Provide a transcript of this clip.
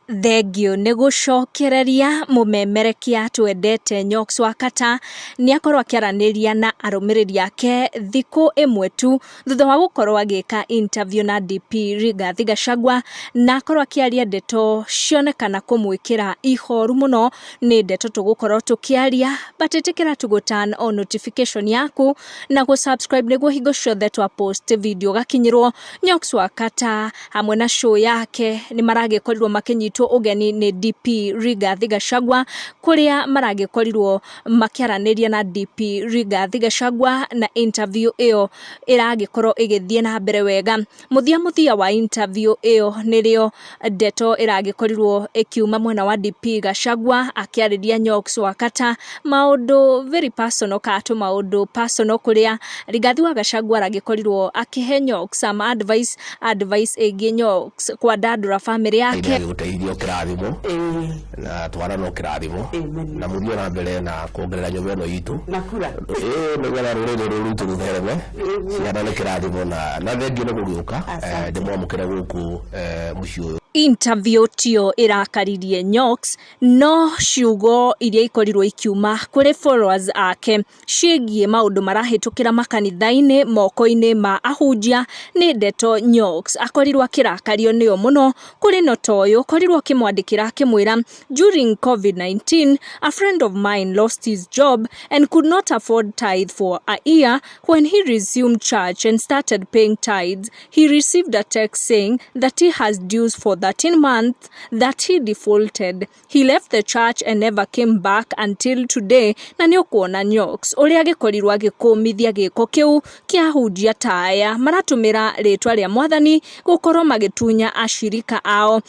Thengiũ nĩ gũcokereria mũmemerekia twendete Nyox Wakata nĩ akorwo akĩaranĩria na arũmĩrĩri ake thikũ ĩmwe tu thutha wa gũkorwo agĩka interview na DP Rigathi Gachagua, na akorwo akĩaria ndeto cionekana kũmwĩkĩra ihoru mũno. Nĩ ndeto tũgũkorwo tũkĩaria, but ĩtĩkĩra tu gũ turn on notification yaku na gũ subscribe nĩguo hingo ciothe twa post video ũgakinyĩrwo. Nyox Wakata hamwe na show yake nĩ maragĩkorirwo makĩnyitwo ũgeni nĩ DP Rigathi Gachagua, kũrĩa maragĩkorirwo makĩaranĩria na DP Rigathi Gachagua, na interview ĩyo ĩragĩkorwo ĩgĩthiĩ na mbere wega. Mũthia mũthia wa interview ĩyo nĩrĩo ndeto ĩragĩkorirwo ĩkiuma mwena wa DP Gachagua akĩarĩria Nyox Wakata maũndũ very personal, kana tũmaũndũ personal, kũrĩa Rigathi wa Gachagua aragĩkorirwo akĩhe Nyox some advice ĩgiĩ Nyox kwandandũra family yake. Gũteithio kĩrathimo na twana no kĩrathimo na mũthiĩ na mbere na kuongerera nyũmba ĩno itũ. Na kura. Ĩĩ, nĩgetha rũrĩrĩ rũrũ rwitũ rũthereme. Ciana nĩ kĩrathimo na thengiũ nĩ gũgĩũka. Asante. Ndĩmwamũkĩre gũkũ mũciĩ ũyũ. Interview tio ĩrakaririe Nyox, no ciugo iria ikorirwo ikiuma kũrĩ followers ake ciĩgiĩ maũndũ marahĩtũkĩra makanitha-inĩ moko-inĩ ma ahunjia nĩ ndeto Nyox akorirwo akĩrakario nĩyo mũno. Kũrĩ no ta ũyũ ũkorirwo akĩmwandĩkĩra akĩmwĩra, "During COVID-19, a friend of mine lost his job and could not afford tithe for a year. When he resumed church and started paying tithes, he received a text saying that he has dues for 13 months that he defaulted. He left the church and never came back until today." Na nĩ ũkuona Nyox ũrĩa agĩkorirwo agĩkũmithia gĩko kĩu kĩa ahunjia ta aya maratũmĩra rĩtwa rĩa Mwathani gũkorwo magĩtunya ashirika ao.